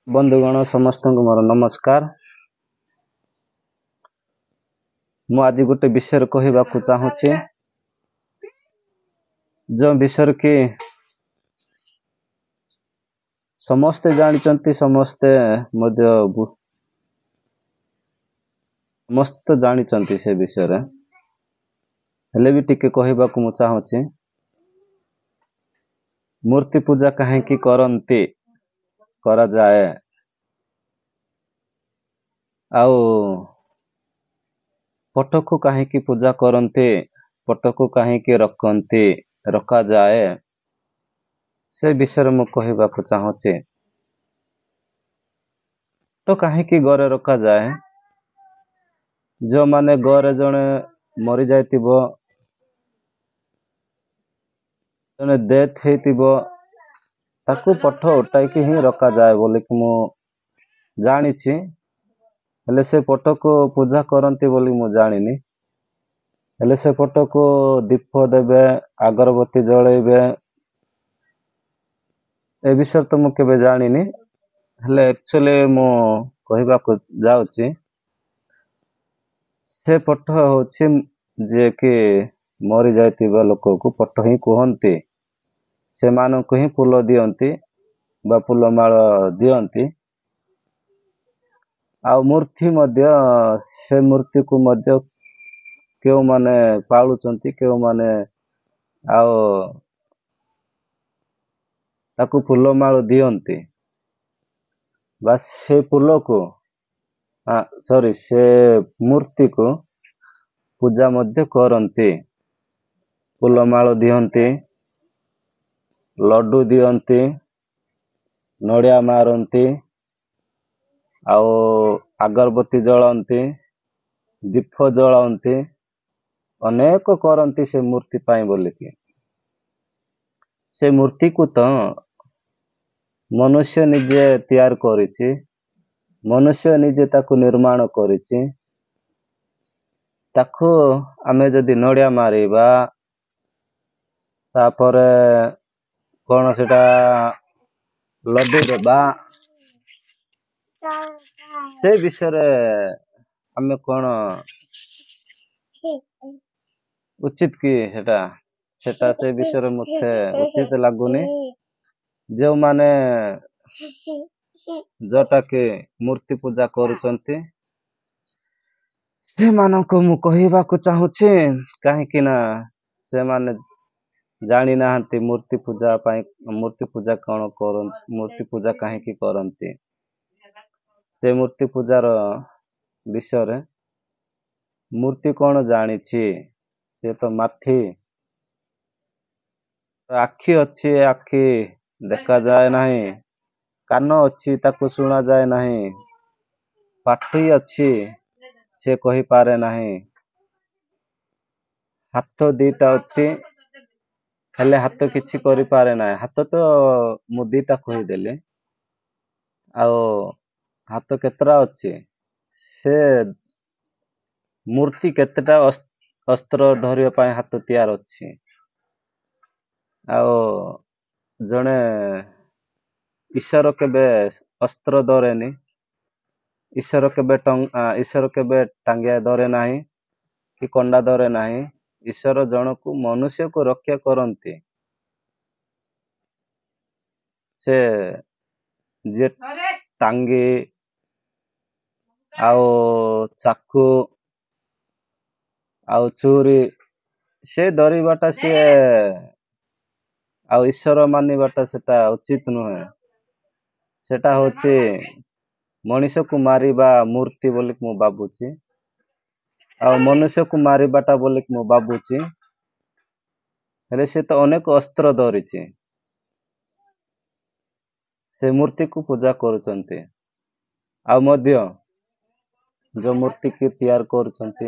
ବନ୍ଧୁଗଣ, ସମସ୍ତଙ୍କୁ ମୋର ନମସ୍କାର। ମୁଁ ଆଜି ଗୋଟେ ବିଷୟରେ କହିବାକୁ ଚାହୁଁଛି, ଯେଉଁ ବିଷୟରେ କି ସମସ୍ତେ ଜାଣିଛନ୍ତି, ସମସ୍ତେ ମଧ୍ୟ ସମସ୍ତେ ତ ଜାଣିଛନ୍ତି ସେ ବିଷୟରେ, ହେଲେ ବି ଟିକେ କହିବାକୁ ମୁଁ ଚାହୁଁଛି। ମୂର୍ତ୍ତି ପୂଜା କାହିଁକି କରନ୍ତି, କରାଯାଏ, ଆଉ ପଟକୁ କାହିଁକି ପୂଜା କରନ୍ତି, ପଟକୁ କାହିଁକି ରଖନ୍ତି, ରଖାଯାଏ, ସେ ବିଷୟରେ ମୁଁ କହିବାକୁ ଚାହୁଁଛି। ତ କାହିଁକି ଘରେ ରଖାଯାଏ? ଯେଉଁମାନେ ଘରେ ଜଣେ ମରିଯାଇଥିବ, ଜଣେ ଡେଥ୍ ହେଇଥିବ, ତାକୁ ପଠ ଉଠାଇକି ହିଁ ରଖାଯାଏ ବୋଲିକି ମୁଁ ଜାଣିଛି। ହେଲେ ସେ ପଟକୁ ପୂଜା କରନ୍ତି ବୋଲି ମୁଁ ଜାଣିନି। ହେଲେ ସେ ପଟକୁ ଦୀପ ଦେବେ, ଅଗରବତୀ ଜଳେଇବେ, ଏ ବିଷୟରେ ତ ମୁଁ କେବେ ଜାଣିନି। ହେଲେ ଆକ୍ଚୁଆଲି ମୁଁ କହିବାକୁ ଯାଉଛି, ସେ ପଠ ହେଉଛି ଯିଏକି ମରିଯାଇଥିବା ଲୋକକୁ ପଠ ହିଁ କୁହନ୍ତି। ସେମାନଙ୍କୁ ହିଁ ଫୁଲ ଦିଅନ୍ତି ବା ଫୁଲମାଳ ଦିଅନ୍ତି। ଆଉ ମୂର୍ତ୍ତି ମଧ୍ୟ, ସେ ମୂର୍ତ୍ତିକୁ ମଧ୍ୟ କେଉଁମାନେ ପାଳୁଛନ୍ତି, କେଉଁମାନେ ଆଉ ତାକୁ ଫୁଲମାଳ ଦିଅନ୍ତି ବା ସେ ଫୁଲକୁ, ସରି, ସେ ମୂର୍ତ୍ତିକୁ ପୂଜା ମଧ୍ୟ କରନ୍ତି। ଫୁଲମାଳ ଦିଅନ୍ତି, ଲଡ଼ୁ ଦିଅନ୍ତି, ନଡ଼ିଆ ମାରନ୍ତି ଆଉ ଅଗରବତୀ ଜଳାନ୍ତି, ଦୀପ ଜଳାନ୍ତି, ଅନେକ କରନ୍ତି ସେ ମୂର୍ତ୍ତି ପାଇଁ ବୋଲିକି। ସେ ମୂର୍ତ୍ତିକୁ ତ ମନୁଷ୍ୟ ନିଜେ ତିଆରି କରିଛି, ମନୁଷ୍ୟ ନିଜେ ତାକୁ ନିର୍ମାଣ କରିଛି। ତାକୁ ଆମେ ଯଦି ନଡ଼ିଆ ମାରିବା, ତାପରେ କଣ ସେଟା ଲଡ଼ୁ ଦେବା, ସେ ବିଷୟରେ ଆମେ କଣ ଉଚିତ କି ସେଟା? ସେଟା ସେ ବିଷୟରେ ମତେ ଉଚିତ ଲାଗୁନି। ଯେଉଁମାନେ ଯୋଉଟା କି ମୂର୍ତ୍ତି ପୂଜା କରୁଛନ୍ତି, ସେମାନଙ୍କୁ ମୁଁ କହିବାକୁ ଚାହୁଁଛି, କାହିଁକି ନା ସେମାନେ ଜାଣିନାହାନ୍ତି ମୂର୍ତ୍ତି ପୂଜା ପାଇଁ, ମୂର୍ତ୍ତି ପୂଜା କଣ କର, ମୂର୍ତ୍ତି ପୂଜା କାହିଁକି କରନ୍ତି। ସେ ମୂର୍ତ୍ତି ପୂଜାର ବିଷୟରେ ମୂର୍ତ୍ତି କଣ ଜାଣିଛି? ସେ ତ ମାଟି। ଆଖି ଅଛି, ଆଖି ଦେଖାଯାଏ ନାହିଁ। କାନ ଅଛି, ତାକୁ ଶୁଣାଯାଏ ନାହିଁ। ପାଟି ଅଛି, ସେ କହିପାରେ ନାହିଁ। ହାତ ଦିଟା ଅଛି, ହେଲେ ହାତ କିଛି କରିପାରେ ନାହିଁ। ହାତ ତ ମୁଁ ଦିଟା କହିଦେଲି, ଆଉ ହାତ କେତେଟା ଅଛି? ସେ ମୂର୍ତ୍ତି କେତେଟା ଅସ୍ତ୍ର ଧରିବା ପାଇଁ ହାତ ତିଆର ଅଛି? ଆଉ ଜଣେ ଈଶ୍ୱର କେବେ ଅସ୍ତ୍ର ଧରେନି। ଈଶ୍ୱର କେବେ ଈଶ୍ୱର କେବେ ଟାଙ୍ଗିଆ ଧରେ ନାହିଁ କି କଣ୍ଡା ଧରେ ନାହିଁ। ଈଶ୍ୱର ଜଣକୁ, ମନୁଷ୍ୟକୁ ରକ୍ଷା କରନ୍ତି। ସେ ଯିଏ ଟାଙ୍ଗି ଆଉ ଚାକୁ ଆଉ ଛୁରୀ ସେ ଧରିବାଟା, ସିଏ ଆଉ ଈଶ୍ୱର ମାନିବାଟା ସେଟା ଉଚିତ ନୁହେଁ। ସେଟା ହଉଛି ମଣିଷକୁ ମାରିବା ମୂର୍ତ୍ତି ବୋଲି ମୁଁ ଭାବୁଛି, ଆଉ ମନୁଷ୍ୟକୁ ମାରିବାଟା ବୋଲି ମୁଁ ଭାବୁଛି। ହେଲେ ସେ ତ ଅନେକ ଅସ୍ତ୍ର ଧରିଛି, ସେ ମୂର୍ତ୍ତିକୁ ପୂଜା କରୁଛନ୍ତି। ଆଉ ମଧ୍ୟ ଯେଉଁ ମୂର୍ତ୍ତିକି ତିଆରି କରୁଛନ୍ତି,